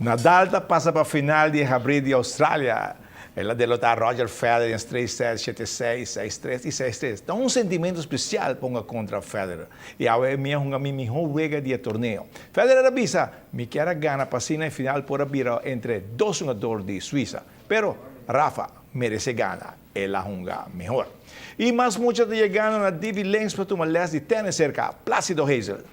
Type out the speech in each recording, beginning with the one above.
Nadal ta pasa pa final di Habrí di Australia. El a derotá Roger Federer den straight sets shete seis, seis tres i seis tres. Ta un sentimento spesial pa hunga kontra Federer i awe mi a hunga mi mihó wega di e torneo. Federer a bisa, Mi kier a gana pa asina e final por a bira entre dos hungador di Suisa. Pero Rafa merece gana, el a hunga mehor. I mas mucha ta yegando na Divi Links pa tuma les di tennis serka Placido Hazel.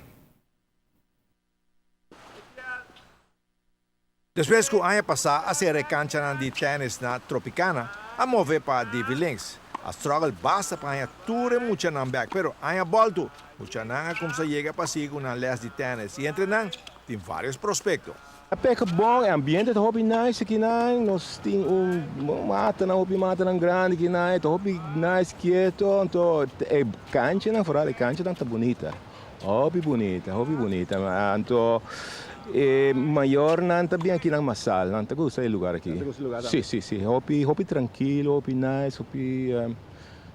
Despues ku aña pasá a sera e kanchanan di tènis na Tropicana, a move pa Divi Links. A struggle basta pa haña tur e muchanan bèk, pero aña bòltu, muchanan a kumsa yega pa sigui ku nan lès di tènis i entre nan tin vários prospekto. A peka bon, e ambiente ta hopi nice akinan, nos tin un matanan, hopi matanan grandi akinan, e ta hopi nice, kieto, anto e kanchanan, foral e kanchanan ta bunita. Hopi bunita, hopi bunita. Anto e mayornan ta bin aki nan masal, nan ta gusta e lugar aki. Si, si, si. Hopi, hopi trankilo, hopi nice, hopi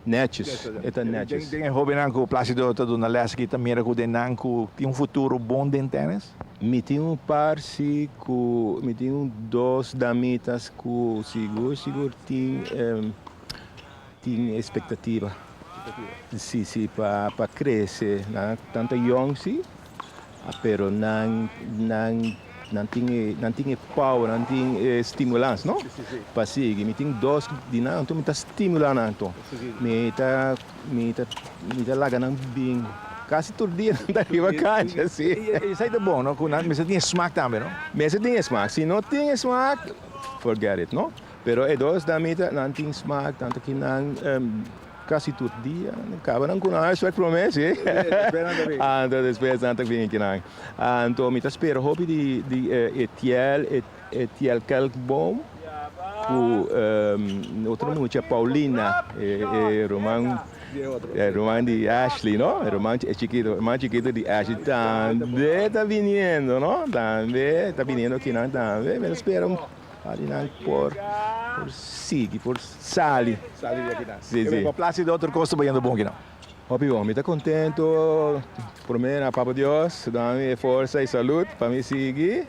netjes. E ta netjes. Den e hobennan ku Placido ta duna les aki ta mira ku den nan ku tin un futuro bon den tennis? Mi tin un par si ku, mi tin un dos damitas ku sigur sigur tin. Tin expectativa si si pa pa crece nan nan ta yong si pero nan nan nan tin e nan tin e power nan tin e stimulans no pa sigui mi tin dos di nan anto mi ta stimula nan anto mi ta mi ta mi ta laga nan bin casi tur dia nan ta riba cancha si. Esai ta bon no cu nan mester tin e smaak tambe no. Mester tin e smaak si no tin e smaak forget it no. Pero e dos damita nan tin smaak tanto ki nan kasi tur dia nan kaba nan ku nan huiswerk prome si. Anto despues nan ta bini kinan. Anto mi ta spera hopi di di Etiel Etiel Kelkboom ku otro mucha Paulina e ruman e ruman di Ashley no e ruman e chikito ruman chikito di Ashley tambe ta biniendo no tambe ta biniendo kinan tambe mi ta spera. Pa di nan por por sigui, por sali. Sali di akinan. Si, si. Pa Placido otro cos ta bayendo bon akinan. Hopi bon. Mi ta contento. Prome na Papa Dios da mi e forsa y salud pa mi sigui.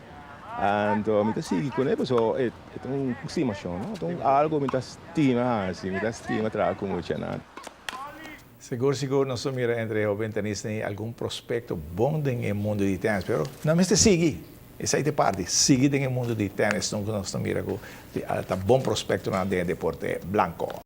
Anto mi ta sigui cune pasobra e ta un stimacion, no? Ta un algo mi ta stima haci, mi ta stima traha cu muchanan. Sigur sigur nos ta mira entre e hoben tenisnan ei algun prospecto bon den e mundo di tenis, pero nan mester sigui, esei ta e parti, sigui den e mundo di tenis, nunca nos ta mira cu ta bon prospectonan den e deporte blanco.